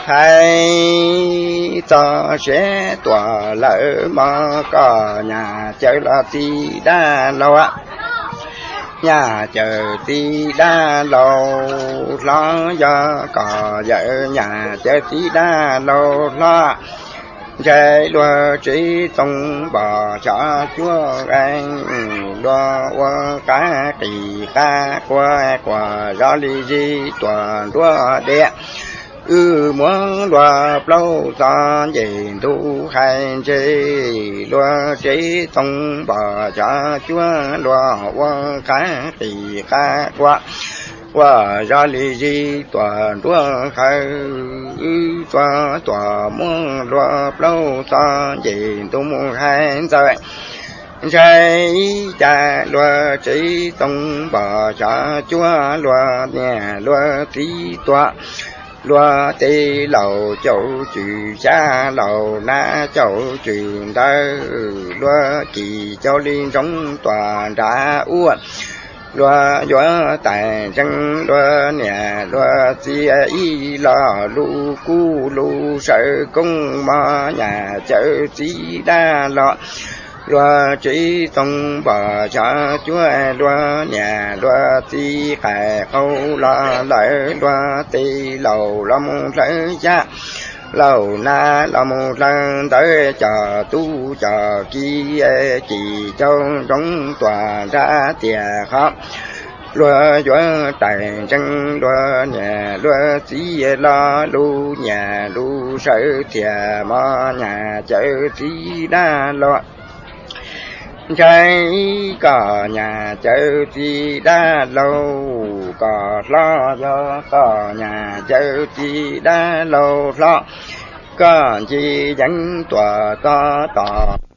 Hais txog siav tuam lawm mog, koj nyas cawv los txiv dab laug, nyas cawv txiv dab laug hlob, yog koj yawm nyas cawv txiv dab laug hlob. Ntshai luag tsev txoov npog xyov cuab, luag ua qab qis qab quaj, quaj zoj li zib tuam nruab diav. Wb muab luag plaub txog nce ntug hais ntse, luag tsev txoov npog xyov cuab, luag ua qab qis qab quaj, quaj zoj li zib tuam nruab qhawv. Wb txhua tuam muab luag plaub txog nce ntug mus hais ntxawm. Ntshai ib cas luag tsev txoov npog xyov cuab, luag niam luag txiv tuag, luag tej laus caum tswm xyab, laus nab caum tswm ntawv, luag kis cau li ntsoov tuam nrad ua. Luag yuav tais ntseeg luag niam luag txiv ib lo lus kub lus sawv koob mog, nyas cawv txiv dab laug. Luag tsev txoov npog xyov cuab, luag niam luag txiv qaim qau los lawm, luag tej laus los mus hlawv xyab, laus nab los mus hlawv ntawv, cov tub cov kiv kis cau ntsoov tuam nrad tiag qhov. Luag yuav tais ntseeg luag niam luag txiv lo lus nyiam lus sawv thiab mog, nyas cawv txiv dab laug. Ntshai koj nyas cawv txiv dab laug, koj hlob yog koj nyas cawv txiv dab laug hlob. Koj nce yeev tuam txog tom